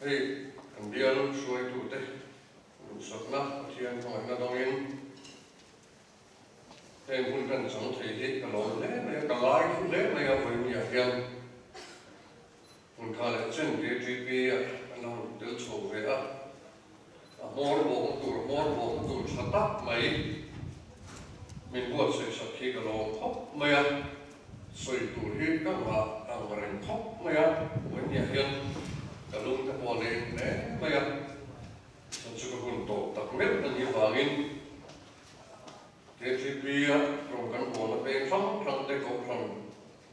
Hei kan bial hruaitute duhsakna Pathian hmangaihna dawngin heng hun kan chang thei hi ka lawm hle mai a, ka ngai thu hle mai a vawinia hian hun kha leh chen KTP ah an lo tel chho ve a, a hmawr bawkna tur hmawr bawkna tur tha tak mai min buatsaih sak hi ka lawm khawp mai a. Sawi tur hi ka nghah ang reng khawp mai a, vawinia hian ka lung te pawh a leng hle mai a, chuan chu ka hun tawp tak meuh a nih vangin KTP a rawng kan bawlna peng hrang hrang te, Kohhran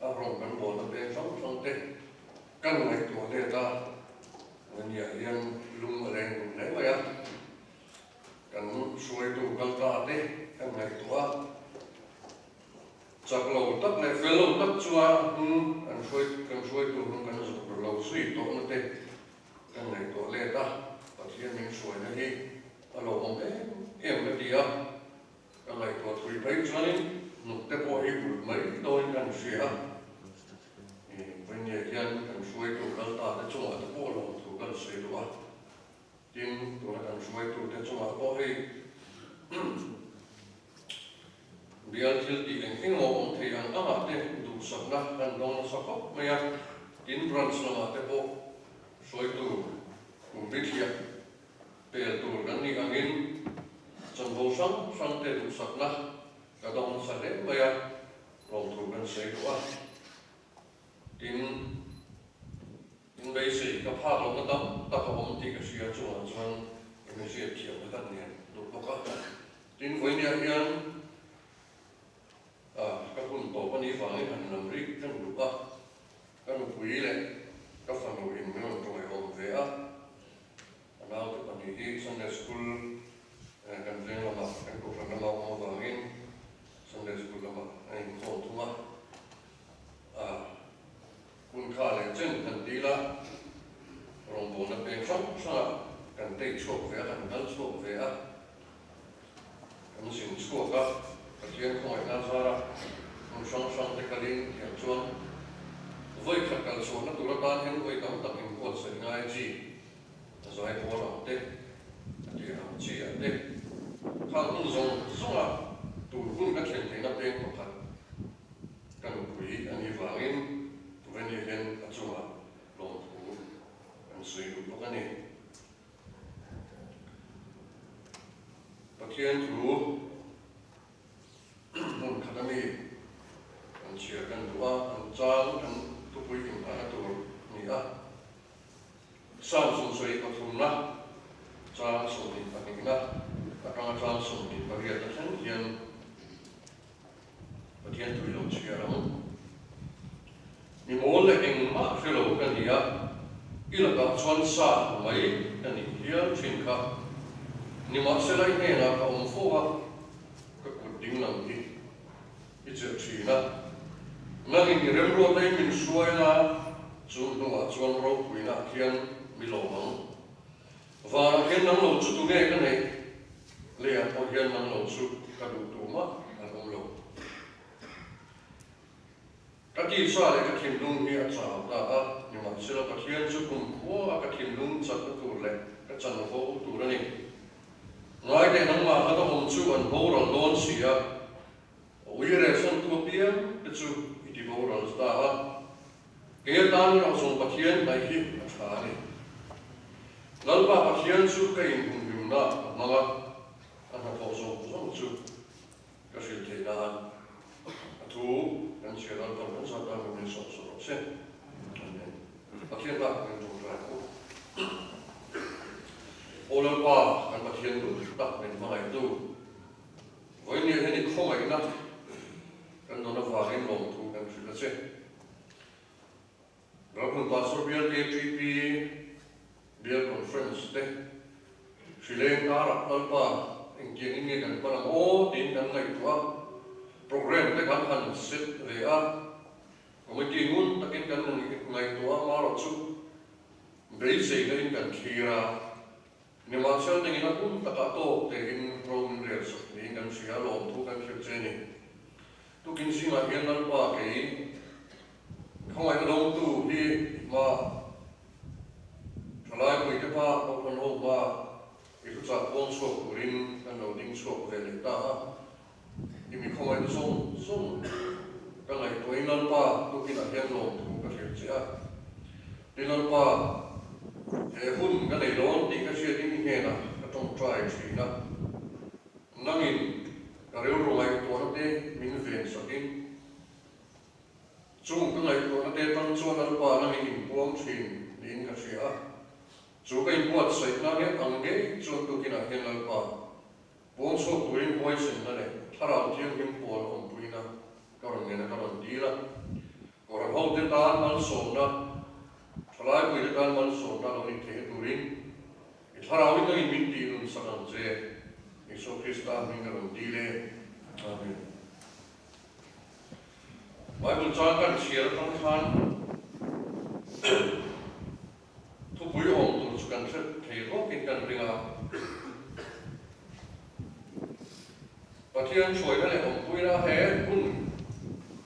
a rawng kan bawlna peng hrang hrang te kan ngaihtuah let a, vawinia hian lung a leng dun hle mai a. Kan hruaitu kal ta te kan ngaihtuah a. Chak lo tak leh fel lo tak chunga hnung kan hruai kan hruaitu hnung kan zawh lo zui tawhna te kan ngaihtuah let a, Pathian min hruaina hi a lo awm em em ka ti a, ka ngaihtuah thui phei chuanin hnuk te pawh hi ulh mai dawin kan hria a, Vawinia hian kan hruaitu kal ta te chungah te pawh lawmthu kan sawi duh a. Tin, tuna kan hruaitute chungah pawh hei bial thil tih eng eng emaw awm thei ang angah te duhsakna kan dawng nasa khawp mai a. Tin, branch lamah te pawh hruaitu kum bithliah pel tur kan nih angin chanvo hrang hrang te duhsakna ka dawng nasa hle mai a, lawmthu kan sawi duh a. Tin, in beisei ka phak lohna tam tak a awm tih ka hria chungah chuan i mi hriat thiamna kan nen duh bawk a. Tin, vawinia hian ka hun tawp a nih vangin han lam rik kan duh a, ka nupui leh ka fanu in min rawn tawngaiawm ve a, a naute pahnih hi Sunday School kan veng lamah kan kohhran lama awm avangin Sunday School lamah an inkhawm thung a. A hun kha leh chen kan dil a, rawngbawlna peng hrang hrangah kan tei chhuak ve a, kan kal chhuak ve a, kan zin chhuak a, Pathian khawngaihna zara hmun hrang hrang te kalin tiang chuan vawi khat kal chhuahna tur atan hian vawi tam tak inbuatsaih ngai chi a zai pawl ang te, a ti ang chi ah te, khang hun zawng zawngah tur hun ka thlen theihna peng pakhat Ka nupui a nih vangin Veni hian a chungah lawmthu kan sawi duh bawk a ni. Pathian thu hmun khat a mi kan chhiar kan duh a, kan chang kan thupui inngahna tur a ni a. Psalm sawmsawi pathumna, chang 22na atanga chang 28 na thleng hian Pathian tui lo chhiar ang. Mi mawl leh engmah hre lo ka ni a, i lakah chuan sa mai ka nih hial thin kha. Nimahsela i hnenah ka awm fo a, ka kut ding lam hi i chelh thin a. Nangin i remruat a i min hruai la, chu hnuah chuan ropuinaah khian mi lawm ang. Vanah hian nang lo chu tunge ka neih? Leiah pawh hian nang lo chu ka duh tu mah an awm lo. Ka tisa leh ka thinlung hi a chau ta a, nimahsela Pathian chu kumkhua a ka thinlung chakna tur leh ka chanvo tur a ni. Ngai teh nangmah hlata awm chu an boral dawn si a, a ui rehsantu apiang te chu i ti boral ta a. Kei atan erawh zawng Pathian hnaih hi a tha a ni. Lalpa Pathian chu ka inhumhimna ka hmang a, a hnathawh zawng zawng chu ka hrilh theih nan a thu kan chhiar Lalpan kan zat dan min sawm sawm rawh se. Amen. Pathian hna kan tawngtai ang u. Aw Lalpa, kan Pathian duh tak min hmangaihtu, vawiin hian i khawngaihna kan dawn avangin lawmthu kan hrilh a che. Ramhmun Pastor Bial KTP Bial Conference te hrileng karah Lalpa engtiangin nge kan hman ang aw tiin kan ngaihtuah a, programme te kan han set ve a, committee ngun takin kan ngaihtuah a, marawh chu beiseina in kan thlir a, Nimahsela ningin a hun takah tawk tein ro min rel sak niin kan hria a, lawmthu kan hrilh che a ni. Tukin zingah hian Lalpa kei khawngaihna dawngtu hi hma thalai pui. tukinah hian lawmthu ka hrilh che a. Ni Lalpa, he hun ka nei dawn tih ka hriatin i hnenah ka tawngtai thin a. Nangin ka rilru ngaihtuahna te min ven sakin, chung ka ngaihtuahna te tang chuan Lalpa nangin inpuang thin niin ka hria a. Chu ka inbuatsaihna nghet ang ngei chuan tukinah hian Lalpa, puang chhuak turin huaisenna leh thlarau thianghlim pawl awmpuina ka rawn ngen a, ka rawn dil a. Kohhran hote tan malsawmna, thalaipuite tan malsawmna lo nih theihna turin i thlarauin nangin min tih nun sak ang che. Isua Krista hming ka rawn dil e. Amen. Bible chang kan chhiar atang khan Thupui awm tur chu kan hre thei ruakin kan ring a. Pathian hruaina leh awmpuina he hun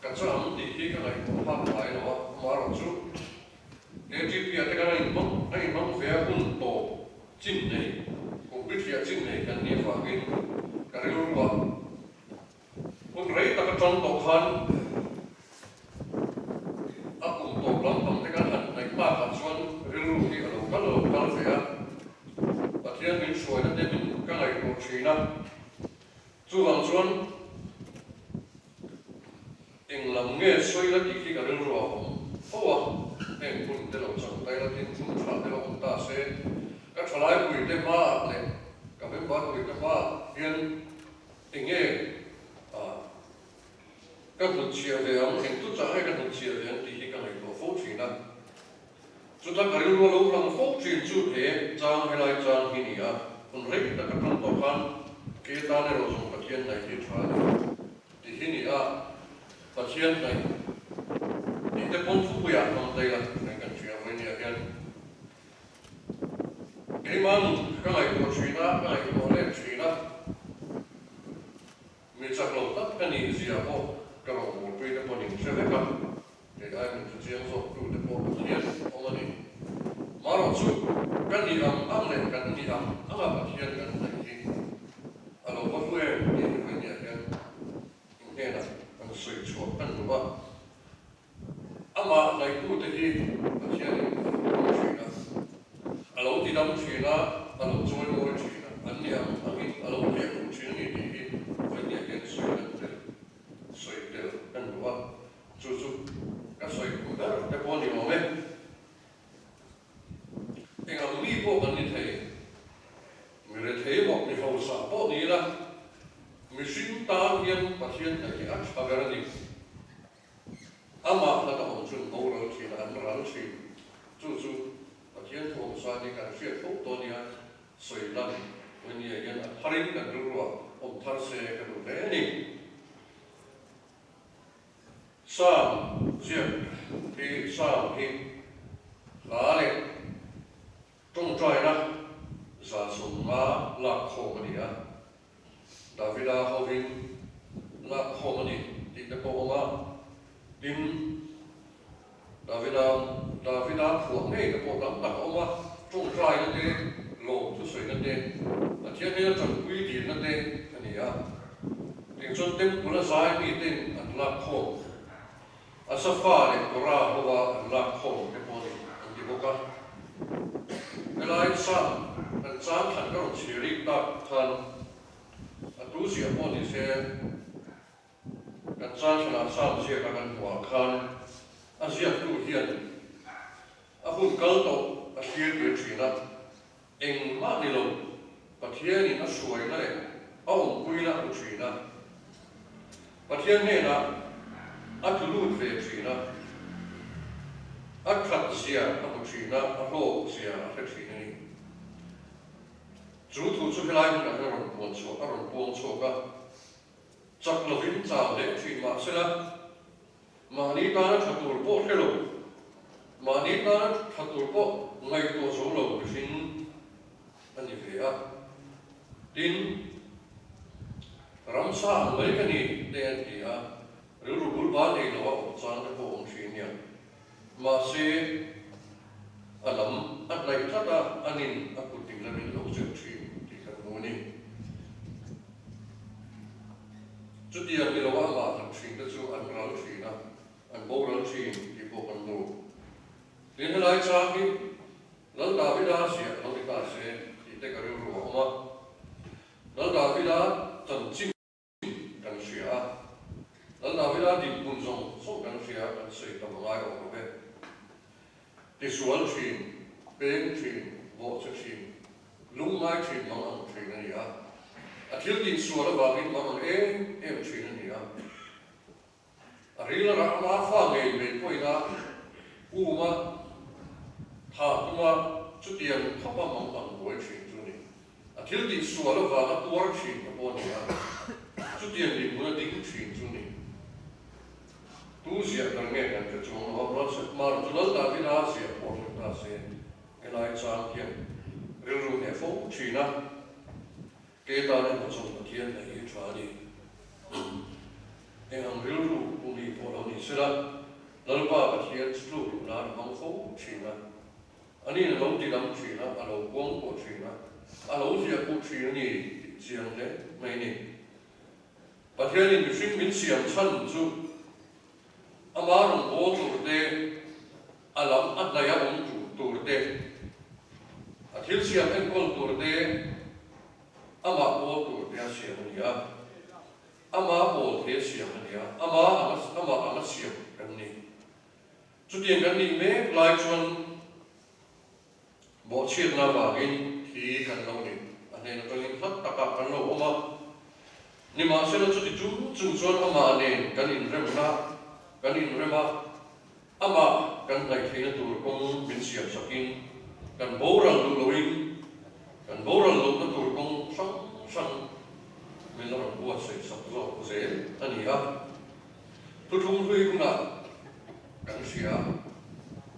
ka chang tih hi ka ngaihtuah phak ngai lo a, amaherawh chu KTP-ah te kan inhmang a inhmang ve a hun tawp chin nei, kum bithliah chin nei kan nih avangin ka rilruah Hun rei tak atang tawh khan a kum tawp lampang te kan han hnaih takah chuan rilru hi a lo kal lo kal ve a, Pathian min hruaina te min ka ngaihtuah thin a, chuvang chuan eng lam nge sawi la tih hi ka rilru a awm fo a, heng hun te lo chang tai la tin hun tha te lo awm ta se, ka thalaipui te hmaah leh ka member pui te hmaah hian Enge ka hnutchhiah ve ang, eng chu chah nge ka hnutchhiah ve ang tih hi ka ngaihtuah fo thin a. Chuta ka rilru a lo lang fo thin chu he chang helai chang hi ni a, hun rei tak atang tawh khan ke tan erawh zawng Pathian hnaih hi tha a ni tih hi ni a, Pathian hnaih tih te pawn thupuiah hmang daih a, hei kan hria vawi nia hian. Keimah nun ka ngaihtuah thin a, ka ngaihtuah let thin a, mi chak lo tak ka nih zia pawh ka rawngbawlpui te pawhin hre vek a, kei ai min hrechiang zawk tu te pawh Pathian awm a ni. Marawh chu ka nih ang ang leh kan nih ang anga Pathian kan hnaih hi a lo va hlu em tih hi vawinia hian inhnenah kan sawi chhuah kan duh a. Amah hnaitute hi Pathianin a lo hmang thin a, a lo tidam thin a, a lo chawimawi thin a, an ni ang angin a lo hliahkhuh thin a ni tih hi vawinia hian sawi kan tel, sawi tel kan duh a, chu chu ka sawi kum ber te pawh a ni awm e. Eng ang mi pawh kan ni thei, mi rethei emaw, mi hausa pawh ni ila, mihring tan hian Pathian hnaih hi a tha ber a ni. Amah hlat a awm chun boral thin a, an ral thin. Chu chu Pathian thuawmsa ni kan hriat fo tawh nia sawi lan Wenie hian a tharin kan rilruah awm thar se ka duh hle a ni. Psalm ziak hi Psalm hi hla leh tawngtaina 150 lak khawm a ni a. Davida hovin lak khawm a ni tih te pawh awm a, tin, Davida Davida phuah ngei te pawh tam tak a awm a, tawngtaina te, lawm thusawina te, Pathian hnena tanpui dilna te a ni a. Eng chuan Temple a zai mite'n an lak khawm, Asafa leh Kora hova an lak khawm te pawh ni an ti bawk a. Helai Psalm kan chang thlan ka rawn chhiar rik tak khan a tu ziah pawh ni se kan chang thlanah Psalm ziaka kan hmuh ah khan a ziaktu hian a hun kal tawh a thlir tir thin a, engmah ni lo Pathianin a hruaina leh a awmpuina a hmu thin a, Pathian hnenah a tlu lut ve thin a, a that zia a hmu thin a, a hlawk zia a hre thin a ni. Chu thu chu helai hmunah hian a rawn puan chhuak, a rawn puang chhuak a, chak lovin chau hle thin mah sela, mahni tana tha tur pawh hre lo, mahni tana tha tur pawh ngaihtuah zo lo mihring a ni ve a. Tin, ramsa ang mai ka ni te an ti a, rilru bul ban ei loa awm chang te pawh awm thin nia. Mahse, a lam a hnaih tlat a, anin a kut ding lamin lo chelh thin tih kan hmu a ni. Chutiang ni loa amah han thin te chu an ral thin a, an boral thin. ngai awm lo ve. Tisual thin, peng thin, bawhchhe thin, lungngai thin mang ang thin a ni a. A thil tihsual avangin mang ang em em thin a ni a. A ril a rah hma fa ngei mai pawhin a um a, tha tum a, chutiang khawpa mang ang buai thin chu a ni. A thil tihsual avanga tuar thin ka pawh a ni a, chutiang dinhmun a ding thin chu a ni. Tu ziah ber nge kan hre chuang lo a, Rualsep Mar chu Lal Davida ziah pawh hre ta se, helai chang hian rilru hneh fo thin a. Ke tan emaw chuan Pathian hnaih hi tha a ni. Eng ang rilru pu mi pawh lo ni sela, Lalpa Pathian chu tluk loh nan a hmang fo thin a. Ani'n a lo tidam thin a, a lo kuangkuah thin a, a lo hliahkuh thin a ni tih chiang hle mai a ni. Pathianin mihring min siam chhan chu ama rawngbâwl tur te, a lam a hnaih a awm tur te, a thil siam enkawl tur te, amah pawl tur te a siam a ni a, ama pawl the siam a ni a, ama anga amah anga siam kan ni. Chutiang kan nih mek lai chuan bawhchhiatna avangin thi kan lo ni. A hnen atangin hlat takah kan lo awm a. Nimahsela chuti chung chung chuan amah nen kan inremna kan inrem a, amah kan hnaih theihna tur kawng min siam sakin kan boral duh loin kan boral lohna tur kawng hrang hrang min la rawn buatsaih sak zawk zel a ni a. Thuthlung hlui hunah kan hria,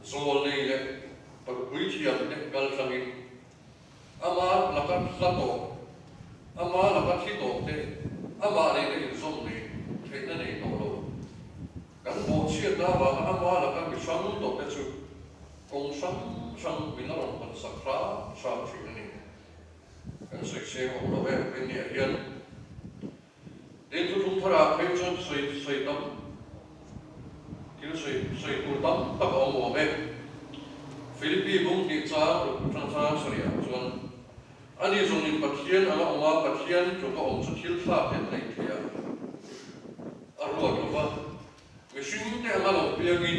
zawl nei leh parpui thiam te kal tlangin ama laka hla tawh, ama laka thi tawh te amah nena inzawm nei theihna nei tawh lo. Kan bawhchhiatna avanga ama laka mi hrang tawh te chu kawng hrang hrang min la rawn hawn sak hram hram thin a ni. Kan sawi seng awm lo em rinniah hian. Tin, thuthlung tharah phei chuan sawi sawi tam, thil sawi sawi tur tam tak a awm awm e. Philippi bung hnih chang ruk atang chang sarih ah chuan, Ani zawngin Pathian anga awm a, Pathian tluk a awm chu thil thlak hian a inthei a, a ruat lo va. Mihring te anga lo piangin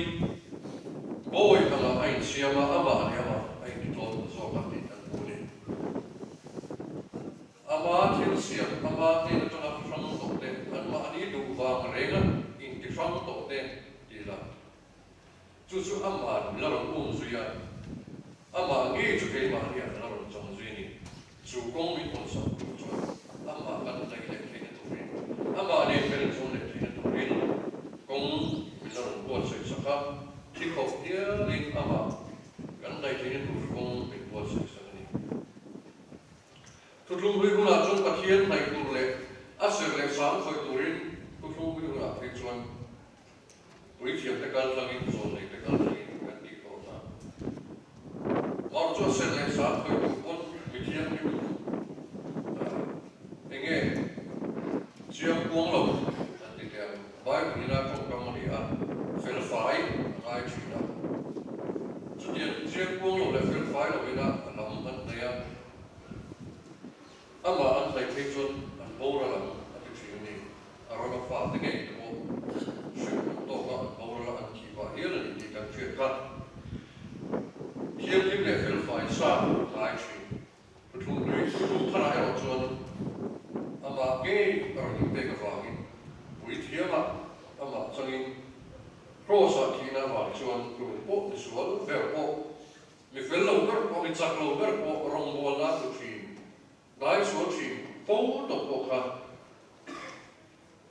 bawi anga a insiam a, amah leh amah a intitlawn ta zawk a tih kan hmu a ni. Ama thil siam, ama hnen atanga hrang tawh te, anmahni duh vang renga inti hrang tawh te ti la. Chu chu ama'n la rawn um zui a, amah ngei chu keimahniah la rawn chang zui a ni. Chu kawng min hawn sak tur chuan amah kan hnaih leh theihna turin, amah nen kan inzawm leh theihna turin kawng min la rawn buatsaih sak a, thi khawp hialin amah kan hnaih theihna tur kawng min buatsaih sak a ni. Thuthlung hlui hunah chuan Pathian hnaih tur leh a serh leh sang khawih turin thuthlung hlui hunah phei chuan puithiamte kal tlangin zawlneite kal tlangin kan tih tawh hna. Mar chu a serh leh sang khawih tur pawn mithianghlim enge chiang kuang lo an ti teh ang. Bible ina tawngkam a ni a, fel fai a ngai thin a. Chutiang chiang kuang lo leh fel fai lo ina a lam an hnaih a, amah an hnaih phei chuan an boral ang a ti thin a ni. A rawn a fate ngei te pawh hrem an tawk a, an boral a, an thih vah hial a ni tih kan hriat kha. Thianghlim leh fel fai sa a ngai thin. Thuthlung hlui thuthlung tharah erawh chuan amah ngei a rawn inpek avangin puithiamah amah changin Kraws-ah thihna avang chuan tur pawh ni sual ber pawh, mi fel lo ber pawh, mi chak lo ber pawh rawngbawlna a tlu thin, dai sual thin fo tawh pawh kha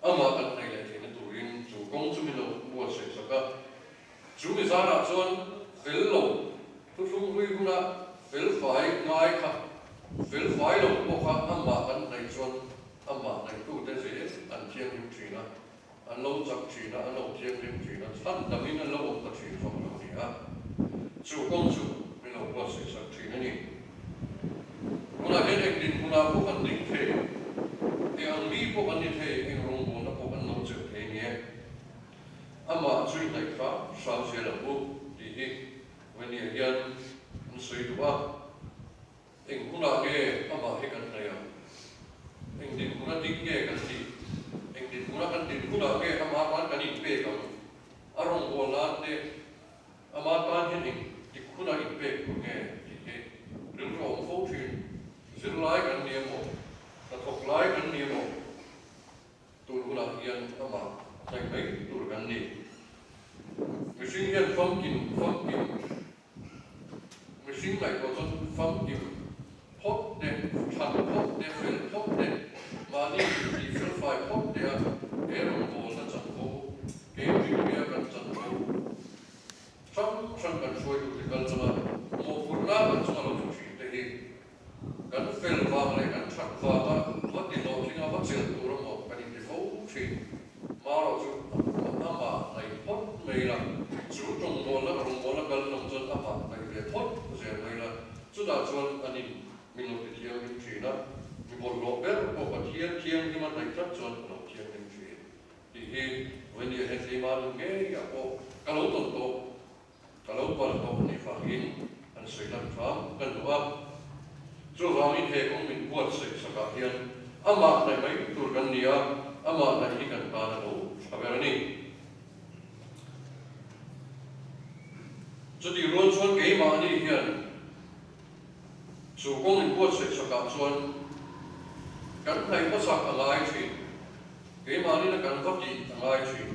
amah kan hnaih leh theihna turin chu kawng chu min lo buatsaih sak a. Chu mi zanah chuan fel lo thuthlung hlui huna fel fai ngai kha, fel fai lo pawh kha amah kan hnaih chuan amah hnaihtute zel an thianghlim thin a, an lo chak thin a, an lo thianghlim thin a, chhan damin an lo awm ta thin zawk lo ni a. Chu kawng chu min lo buatsaih sak thin a ni. Tunah hian eng dinhmunah pawh kan ding thei, eng ang mi pawh kan ni thei, eng rawngbawlna pawh kan lo chelh thei a ni e. Amah chu i hnaih kha hram zel ang u tih hi Vawnia hian an sawi duh a. Eng hunah nge amah hi kan hnaih ang? Eng dinhmuna ding nge kan nih? Eng dinhmuna kan din hunah nge amah tan kan inpek ang? A rawngbawlna'n te. Ama tan hian eng tik hunah inpek tur nge tih hi rilru a awm fo thin. Zirlai kan ni emaw, hnathawk lai kan ni emaw, tun hunah hian amah hnaih mai tur kan ni. Mihring hian famkim famkim Mihring ngaihtuah chuan famkim phawt te, than phawt te, fel phawt te, mahni inti felfai phawt te a he rawngbawlna chanvo, KGB-a kan chanvo hrang hrang kan hruaitute kal chunga mawhphurhna kan chunga lo tha thin te hi kan fel vang leh kan that vanga va ti hlawhtlinga va chelh tur emaw kan inti fo thin. Marawh chu amah hnaih phawt mai la, chu tawngmawlna rawngbawlna kal lam chuan amah hnaih ve phawt zel mai la, chutah chuan an in min lo ti thianghlim thin a, mi bawlhhlawh ber pawh Pathian thianghlim a hnaih tlat chuan a lo thianghlim thin tih hi vawinia hian keimah nun ngeiah pawh ka lo tawn tawh, ka lo pal tawh a nih vangin an sawi lan hram ka duh a. Chuvangin he kawng min buatsaih sakah hian amah hnaih mai tur kan ni a, amah hnaih hi kan tan a lo tha ber a ni. Chutih rual chuan keimahni hian chu kawng min buatsaih sakah chuan kan hnaih hmasak a ngai thin, keimahni na kan va tih a ngai thin.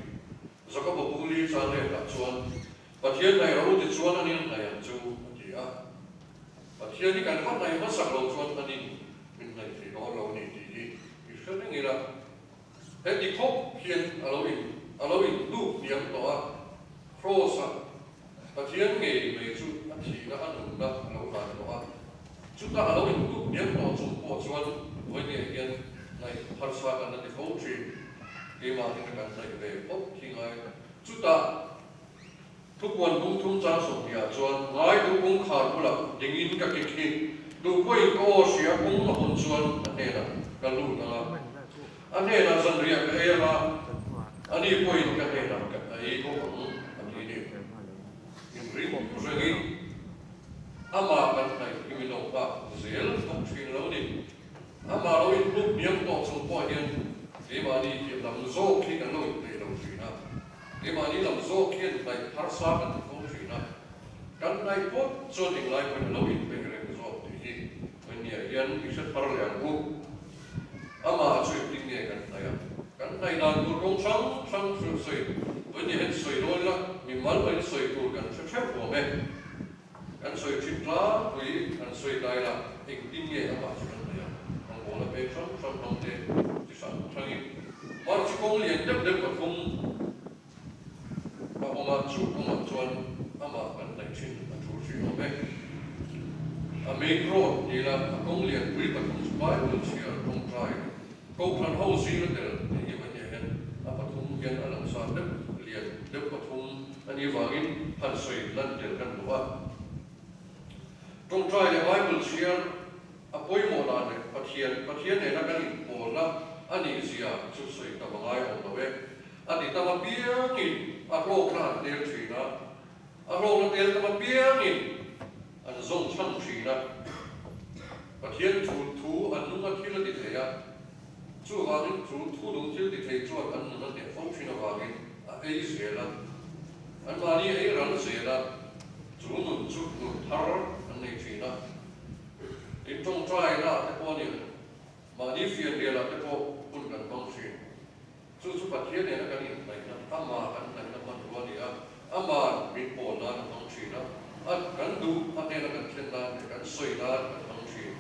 Jakob-a bungli chan letah chuan, Pathian hnaih ro ti chuan an in hnaih ang chu, a ti a. Pathian hi kan va hnaih hmasak lo chuan an in min hnaih thei dawn lo a ni tih hi i hre reng ila. Heti khawp hian a lo in a lo in hnuk hniam tawh a, Kraws-a Pathian ngei mai chu a thihna a nunna a lo hlan tawh a. Chutah a lo in hnuk hniam tawh chung pawh chuan vawinia hian hnaih harsa kan la ti fo thin. Keimahni na kan hnaih ve phawt khi ngai. Chutah thupuan bung thum chang 20 ah chuan ngai duh kawngkhar bulah dingin ka kik hi duh pawhin ka aw hria kawng a hawn chuan a hnenah ka lut ang a. A hnenah zanriah ka ei ang a, ani pawhin ka hnenah ka ei bawk ang a ti ni. Inring rengin amah kan hnaih hi min lo nghak zel bawk thin lo ni. Amah lo inhluk hniam tawh chung pawh hian keimahni tih lam zawk hi kan lo inpeih lo thin a, keimahni lam zawk hian hnaih harsa kan ti fo thin a, kan hnaih phawt chuan englai pawhin a lo inpeih reng zawk tih hi Vawinia hian i hre thar leh ang u. Amah chu engtin nge kan hnaih a? Kan hnaih dan tur kawng hrang hrang hrilh sawi Vawinia hian sawi dawn ila mimal pawhin sawi tur kan hre theuh awm e. Kan sawi thin tlangpui, kan sawi dai la, engtin nge amah chu kan hnaih a? Rawngbawlna pek hrang hrang hmang te chi hrang hrangin March kawng lian deuh deuh pathum a awm a, chu kawngah chuan amah kan hnaih thin a tul hrih awm e. A main road ni la, a kawng lianpui pathum chu Bible chhiar tawngtai Kohhran ho zir a tel tih hi vawinia hian a pathum hian a langsar deuh lian deuh pathum a nih vangin han sawi lan tel kan duh a. Tawngtai leh Bible chhiar a pawimawh dan leh Pathian Pathian nena kan inpawlna a nih zia chu sawi tam a ngai awm lo e. A ti tam apiangin a hlawkna an tel thin a, a hlawkna tel tam apiangin an zawng chhan thin a. Pathian thu thu an nung a thil a ti thei a, chuvangin chu thu nung thil ti thei chuan an nun a hneh fo thin avangin a ei zel a, anmahni ei ral zel a, chu nun chu nun thar an nei thin a. Tin, tawngtaina ah te pawh a ni ang, mahni fianrial ah te pawh hun kan hmang thin. Chu chu Pathian nena kan inhnaihna, Amah kan hnaihna hmanrua a ni a, Ama'n min pawl nan a hmang thin a, a kan duh a hnena kan thlen nan leh kan sawi nan kan hmang thin.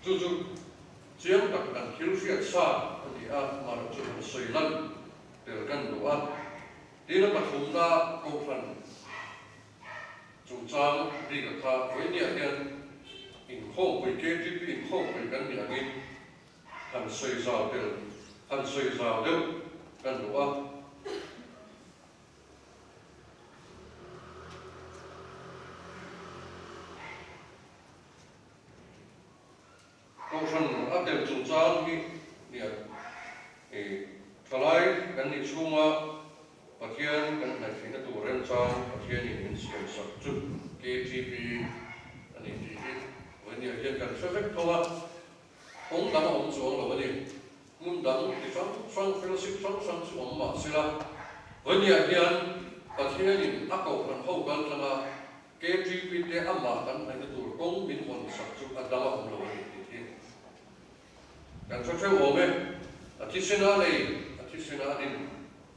Chu chu chiang tak kan thil hriat sa a ni a, amaherawh chu kan sawi lan tel kan duh a. Tin, a pathumna Kohhran chungchang bika kha vawinia hian inkhawmpui, KTP inkhawmpui kan nih angin, Han sawi zau tel, han sawi zau deuh kan duh a. Kohhran a tel chungchang hi nia i thalai kan nih chhunga Pathian kan hnaih theihna tur remchang Pathianin min siam sak chu KTP a ni tih hi vawinia hian kan hre vek tho a. Kawng dang a awm chuang lo a ni. Hmun dang ti hrang hrang, fellowship hrang hrang chu awm mah sela, vawinia hian. Pathianin a kohhran ho kal tlanga KTP te amah kan hnaihna tur kawng min hawn sak chu a dang a awm lo a ni tih hi kan hre theuh awm e. A thisena lei, a thisena a din,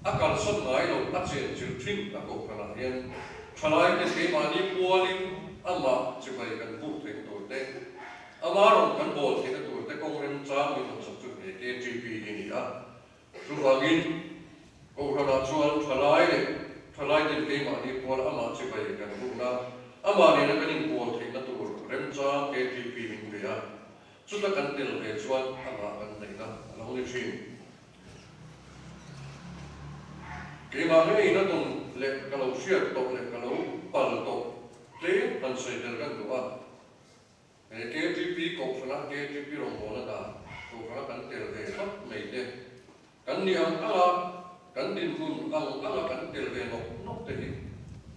a kalsawn ngai lo, a chenchilh thin a kohhranah hian thalaite keimahni pualin amah chibai kan buk theihna tur te, ama rawn kan bawl theihna tur te kawng remchang min hawn sak chu he KTP hi a ni a. Chuvangin, Kohhranah chuan thalai leh thalaiten keimahni pual amah chibai kan bukna, amah nena kan inbual theihna tur remchang KTP min pe a, chuta kan tel ve chuan amah kan hnaihna a lo ni thin. Keimah ngeiin a tawn leh ka lo hriat tawh leh ka lo pal tawh tlem han sawi tel kan duh a. He KTP Kohhrana KTP rawngbawlna dan Kohhrana kan tel ve tlat mai te, kan ni ang anga kan dinhmun ang anga kan tel ve nawk nawk te hi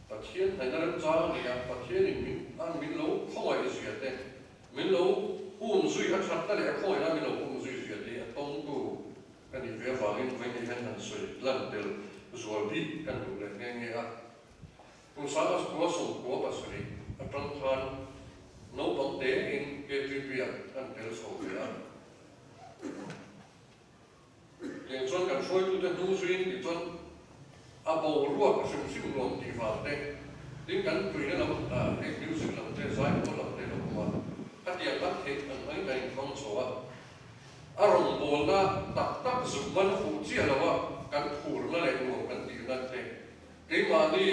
Pathian hnaihna remchang a ni a, Pathianin min an min lo khawngaih zia te, min lo um zui a thatna leh a khawngaihna min lo um zui zia te hi a tawngtu ka nih ve avangin vawiin hian han sawi lan tel zual bik kan duh leh nghe nghe a. Kum sanga kua 17 atang khan naupang tein KTP-ah an tel chho ve a. Tiang chuan kan hruaitute hnung zuiin tih chuan a boruak hrim hrim nuam tih vang te, tin kan tuina lam heng music lam te, zaipawl lam te lo awm a, khatiang kan theih ang angin kan inhmang chho a. A rawngbawlna tak tak zuk man fuh chiah lo a kan phurna leh nuam kan tihna te Keimahni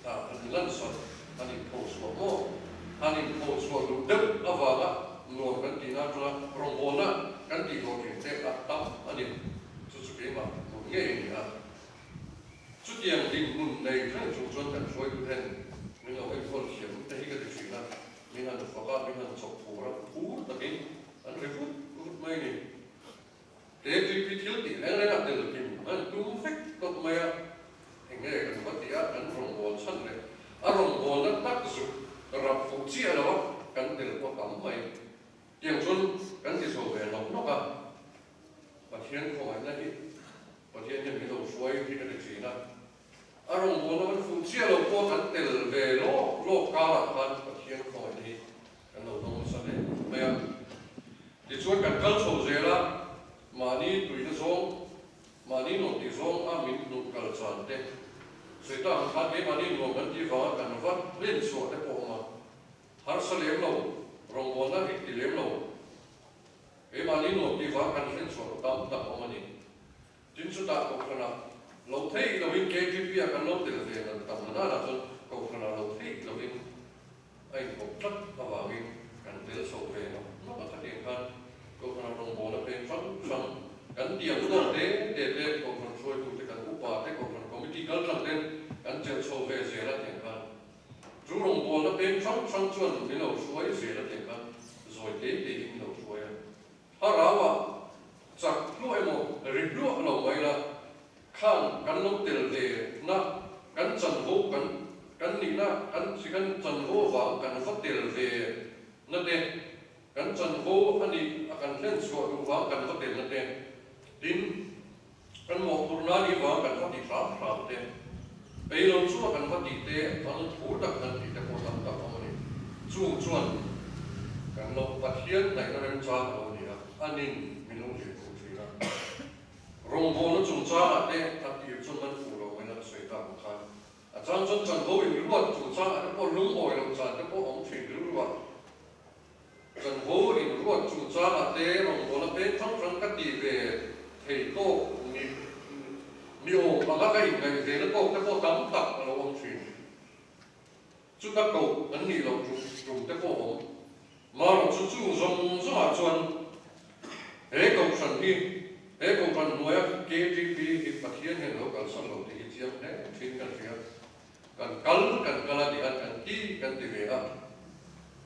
ah han lansak han inphochhuah maw? Han inphochhuah duh deuh avanga nuam kan tihna atanga rawngbawlna kan tih hlawhtling te a tam a ni. Chu chu keimah hmun ngei a ni a. Chutiang dinhmun nei reng chung chuan kan hruaitu ten min lo enkawl thiam te hi ka ti thin a, min han fak a, min han chawp phur a, phur takin an ri vut vut mai a ni. He tuipui thil tih reng reng a tel kim an tum vek tawp mai a, eng nge kan va tih a, kan rawngbâwl chhan leh a rawngbâwlna tak zuk rap fuh chiah lo a, kan tel pawh tam mai. Tiang chuan kan ti chho ve nawk nawk a, Pathian khawngaihna hi Pathian hian min lo hruai hi ka ti thin a, a rawngbâwlna kan fuh chiah lo pawh kan tel ve lawk lawk karah khan Pathian khawngaihna hi Kan lo dawng nasa hle mai a. Tichuan kan kal chho zel a, mahni tuina zawng, mahni nuam tih zawng a min hnuh kal chan te, sawi tak ang khan keimahni nuam kan tih vanga kan va hlen chhuah te pawh a awm a, harsa lem lo, rawngbawlna rik ti lem lo, keimahni nuam tih vang kan hlen chhuah tam tak a awm a ni. Tin chutah Kohhranah lo theih lovin KTP-ah kan lo tel ve nal tam na nana chuan Kohhranah lo theih lovin a inkawp tlat avangin kan tel chho ve nawk nawk a khatiang khan Kohhranah rawngbawlna peng hrang hrang kan tiang tawk te te te Kohhran hruaitute kan upa te Kohhran Committee kal tlang ten kan chelh chho ve zel a tiang khan chu rawngbawlna peng hrang hrang chuan min lo hruai zel a tiang khan zawi te te in min lo hruai a. Thlarau ah chak hluah emaw ri hluah lo mai la, khang kan lo tel ve na, kan chanvo kan kan nihna kan chi kan chanvo avang kan va tel ve na te, kan chanvo a nih a kan hlen chhuah duh vang kan va tel na te, tin kan mawhphurhna nih vang kan va ti hram hram te, ei lo chunga kan va tih te an phur tak kan tih te pawh tam tak awm a ni. Chung chuan kan lo Pathian hnaihna remchang a lo ni a, a nin min lo hrilh fuh thin a. Rawngbawlna chungchangah te a tir chuan man fuh lo mai la ka sawi tak ang khan a chang chuan chanvo inruat chungchangah te pawh lungawi loh chan te pawh awm thin rilru a. Chanvo inruat chungchangah te rawngbawlna peng hrang hrang ka tih ve thei tawk ni ni awm anga ka inngaih ve na tawk te pawh tam tak a lo awm thin. Chuta koh an nih loh tum tum te pawh awm. Marawh chu chung zawng zawngah chuan he kohhran hi he kohhran hnuaia KTP hi Pathian hian lo kalsan lo tih hi chiang hle thin kan hria. Kan kal kan kal a tih a, kan ti kan ti ve a.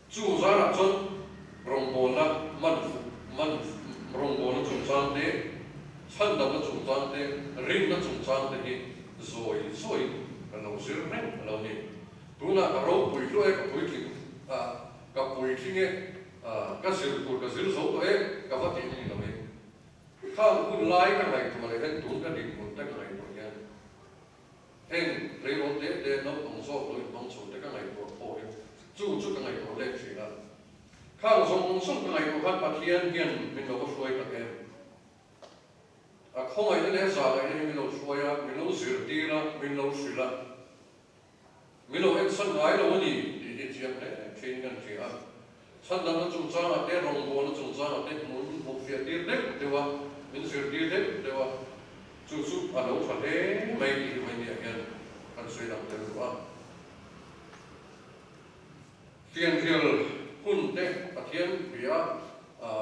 Chu zarah chuan rawngbawlna man fuh man rawngbawlna chungchang te, chhandamna chungchang te, rinna chungchang te hi zawi zawiin kan lo zir reng a lo ni. Tunah ka ropui hluah e, ka puitling a, ka puitling e, ka zir tur ka zir zo tawh e, ka va tih ni lo e. Khang hun lai ka ngaihtuah leh hian tun ka dinhmun te ka ngaihtuah hian heng. tleirawl te te naupang zawk lo inhmang chho te ka ngaihtuah pawh hi chu chu ka ngaihtuah lek thin a. Khang zawng zawng ka ngaihtuah khan Pathian hian min lo va hruai tak em? A khawngaihna leh zahngaihna hi min lo hruai a, min lo zirtir a, min lo hrilh a. Min lo ensan ngai lo a ni tih hi chiang hle thin kan hria a. Chhandamna chungchangah te, rawngbawlna chungchangah te hmun hmuhfiah tir deuh deuh a, min zirtir deuh deuh a, chu chu a lo tha hle mai tih hi vawinia hian kan sawi dang tel duh a. Fianrial hun te Pathian bia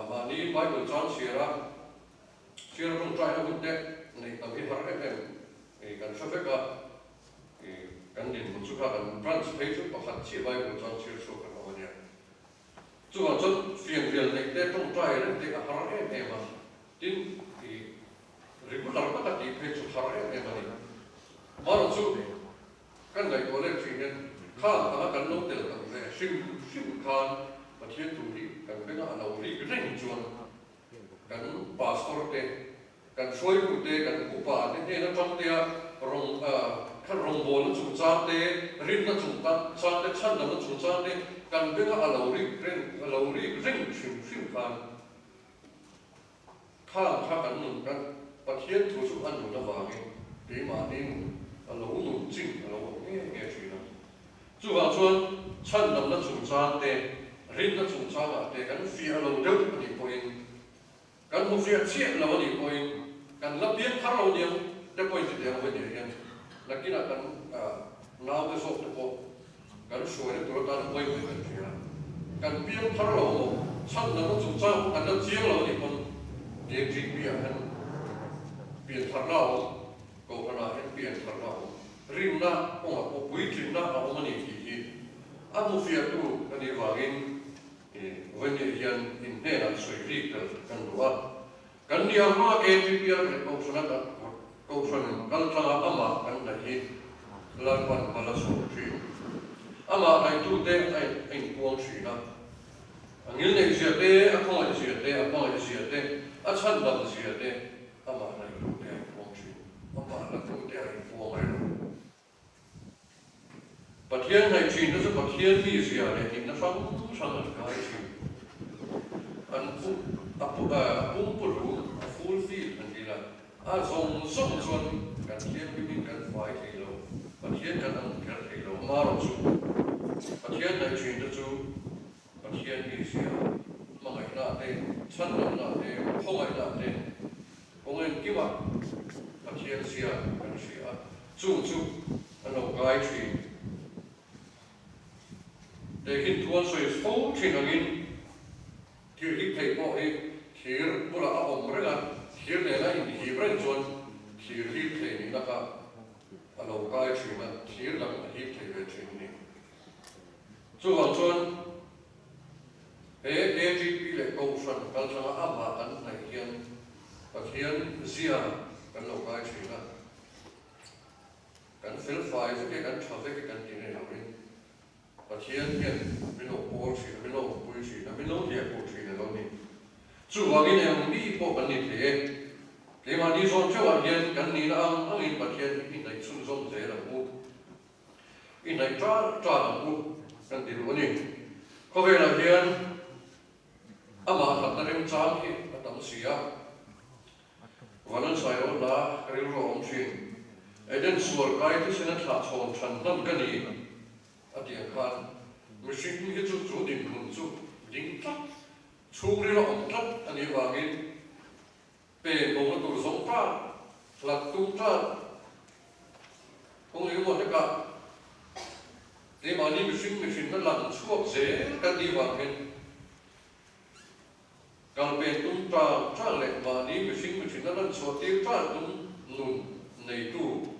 mahni Bible chang chhiar a, chhiar tawngtaina hun te neih tam hi har em em kan hre vek a. Kan dinhmun chu kha kan branch phei chu pakhat chiah Bible chuan chhiar chhuak kan awm a nia. Chuvang chuan fianrial neih te tawngtai reng te a har em em a, tin i regular taka tih phei chu har em em a ni. Marawh chu kan ngaihtuah lek thin hian khang anga kan lo tel tak ve hrim hrim khan Pathian thu hi kan benga a lo rik reng chuan kan pastor te Kan hruaitute, kan upa te hnen atang tea rawng khan rawngbawlna chungchang te, rinna chungchang te, chhandamna chungchang te kan benga a lo rik reng a lo rik reng hrim hrim khan khang kha kan nun kan Pathian thu chu a nun avangin keimahni nun a lo nun chin a lo awm nge nge thin a. Chuvang chuan chhandamna chungchang te, rinna chungchangah te kan fiah lo deuh a nih pawhin Kan hmu fiah chiah lo a nih pawhin kan la piang thar lo niang te pawhin chutiang a vawi nih hian nakinah kan naute zawk te pawh kan hruaina tur atan a pawimawh kan hria. Kan piang thar lo maw chhan dangna chungchang pawh kan la chiang lo a nih pawn KGP ah hian pian tharna a awm, Kohhranah hian pian tharna a awm, rinna kawngah pawh puitlinna a awm a ni tih hi a hmu fiahtu ka nih vangin Vawiin hian in hnenah sawi rik tel kan duh a, kan ni ang hma KTPR leh Kohhrana kan Kohhran kal tlanga amah kan hnaih hi Lalpan mal a sawm thin. Amah hnaitute a inpuang thin a, a ngilneih zia te, a khawngaih zia te, a hmangaih zia te, a chhandam zia te amah hnaitute a inpuang thin. Amah hlatute a inpuang reng. Pathian hnaih thin te chu Pathian mi zia leh nihna hrang hrang an kai thin. An pu a pu a pumpuhlum a full fill an dil a, a zawng zawng chuan kan thianghlimin kan fai thei lo, Pathian kan ang kher thei lo. Amaherawhchu Pathian hnaih thin te chu Pathian mi zia hmangaihna te, chhandamna te, khawngaihna te, Kawng engkimah Pathian zia kan hria a, chung chu an lo kai thin. Tehkhin thu an sawi fo thin angin thir hip theih pawh hi thir bulah a awm reng a, thir nena inhip reng chuan thir hip thei nihna kha a lo kai thin a, thir dang a hip thei ve thin a ni. Chuvang chuan he KGP leh Kohhran kaltlanga amah kan hnaih hian Pathian zia kan lo ngai thin a, kan felfai vek e, kan tha vek e kan ti nei loin Pathian hian min lo pawl thin a, min lo awmpui thin a, min lo hliahpawh thin a lo ni. Chuvangin eng mi pawh kan ni thei e. Keimahni zawn theuhah hian kan nihna ang angin Pathian hi i hnaih chhunzawm zel ang u. I hnaih tan tan ang u kan ti duh a ni. Khawvelah hian amah hlatna remchang hi a tam si a, Vanan Sailo hla rilru a awm thin. Eden sual kai thisen a thlah chhawn than hman ka ni a tih ang khan mihring hi chu chu dinhmun chu ding tlat, chhungril a awm tlat a nih vangin Pen bawhna tur zawng tan, hlat tum tan, kawng engemaw hlekah keimahni mihring mihrinna lang chhuak zel kan nih vang hian kal pen tum tan tan leh mahni mihring mihrinna lan chhuah tir tan tum nun neitu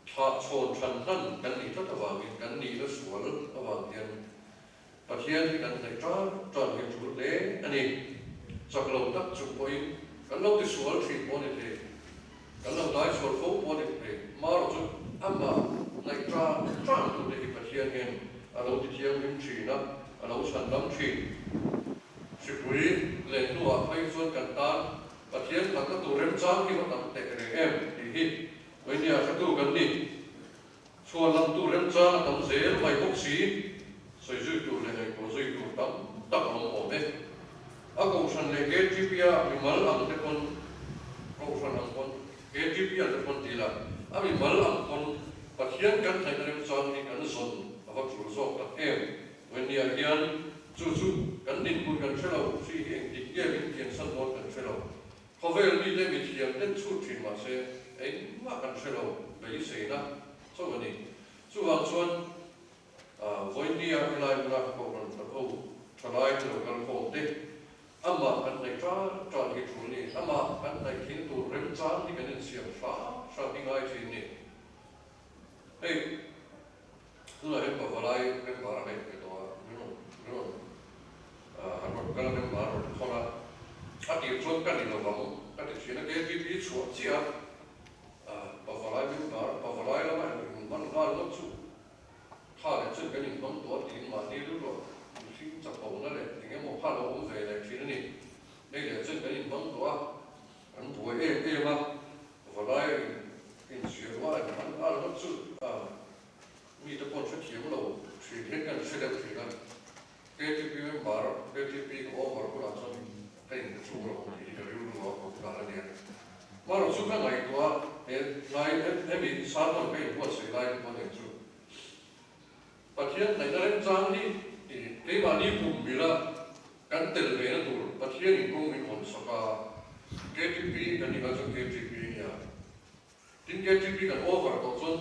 thlah chhawn than hlan kan nih tlat avangin kan nihna sual avang hian Pathian hi kan hnaih tan tan hi a tul hle a ni. Chak lo tak chung pawhin kan lo tisual thin pawh a ni thei, kan lo dai sual fo pawh a ni thei. Marawh chu amah hnaih tan tan tute hi Pathian hian a lo tithianghlim thin a, a lo chhandam thin. Hripui leh hnuah phei chuan kan tan Pathian hlatna tur remchang hi va tam teh reng em tih hi Vawinia hretu kan ni. Chhuan lam tur remchang a tam zel mai bawk si, sawi zui tur leh ngaihtuah zui tur tam tak a awm awm e. A kohhran leh KTP-a mimal ang te pawn, kohhran ang pawn, KTP-a te pawn ti ila, a mimal ang pawn Pathian kan hnaihna remchang hi kan zawn a va tul zawk tak em? Vawinia hian chu chu kan dinhmun kan hre lo, hri hi engtik nge min kiansan dawn kan hre lo. Khawvel mite mithiam ten chhut thin mahse engmah kan hre lo, beiseina chauh a ni. Chuvang chuan vawinia helai hmuna kohhran tak ho thalai te lo kal khawm te, amah kan hnaih tan tan hi tul ni, amah kan hnaih thing tur remchang hi kan insiam hram hram hi ngai thin ni. Hei tunah hian pavalai member a ngaih ve tawh a, min rawn min rawn an rawn kal a member a rawn thawn a, a tir chuan ka ni lovang ka ti thin a, KTP chhuah chiah a pavalai member pavalai lama inhman nghal ngawt chu kha leh chuan kan inhmang tawh a tiin mahni rilruah mihring chakona leh eng emaw kha lo awm ve leh thin a ni. Hei leh chuan kan inhmang tawh a, kan buai em em a, Valai inziah ruah an hman nghal ngawt chu mite pawh an hrethiam lo thin hian kan hre deuh thin a. KTP member, KTP ka over hunah chuan ka inchung lo tih hi ka rilru a awm dan a nia. Hmanraw chu ka ngaihtuah a, he lai hemi sermon ka inbuatsaih lai te pawh nen chu Pathian hnaihna remchang hi keimahni kum mila Kan tel ve na tur Pathian in kawng min hawn sak a, KTP kan nih lai chuan KTP a nia. Tin KTP kan over tawh chuan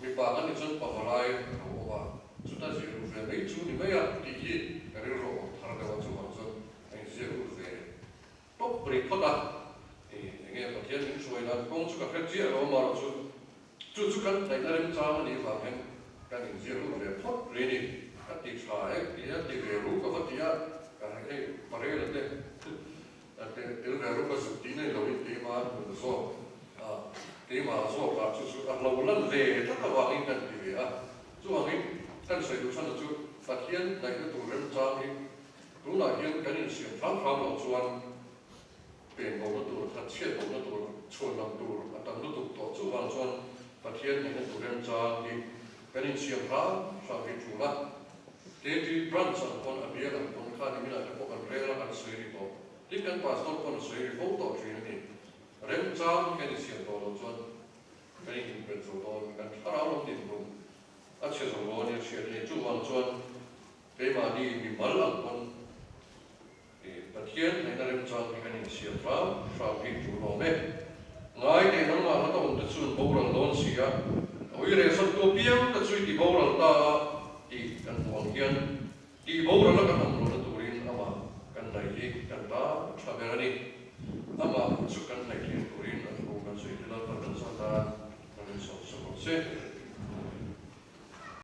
mipa kan nih chuan pavalai a lo awm a, chuta zir ru ve mai chu ni mai a tih hi ka rilru a awm thar deuh a, chuvang chuan a inziak lut ve tawp rih phawt a. Eng nge Pathian min hruai dan kawng chu ka hre chiah lo amarawh chu Chu chu kan hnaihna remchang a nih vang hian kan inziak lut ve phawt rih a ni. Ka ti tha e ti a, ti ve ru ka va ti a, ka hei parela te tel ve ru ka zuk tih na ni loin keimah an hmu zawk a, keimah zawk ah chu chu a hlo lan ve tlat avangin kan ti ve a. Chuvangin kan sawi duh chhan chu Pathian hnaihna tur remchang hi tunah hian kan insiam hram hram loh chuan Pen bohna tur, thatchhiat bohna tur, chhuanlam tur a tam lutuk tawh. Chuvang chuan Pathian nihna tur remchang hi kan insiam hram hram hi tul a. KT Branch ang pawn a bial ang pawn kha niminah te pawh kan rel a, kan sawi ri tawh. Tin kan Pastor pawn a sawi ri fo tawh thin a ni. Remchang hi kan insiam tawh loh chuan kan inhmuhbelh zo dawn, kan thlarau lam dinhmun a chhe zo dawn nia hriat a ni. Chuvang chuan keimahni mimal ang pawn Pathian hnaihna remchang hi kan insiam hram hram hi tul awm e. Ngai teh nangmah hlata awm te chuan boral dawn si a, a ui reh sawt tu apiang te chu i ti boral ta a tih kan hmuh ang hian tih boral a kan awm lohna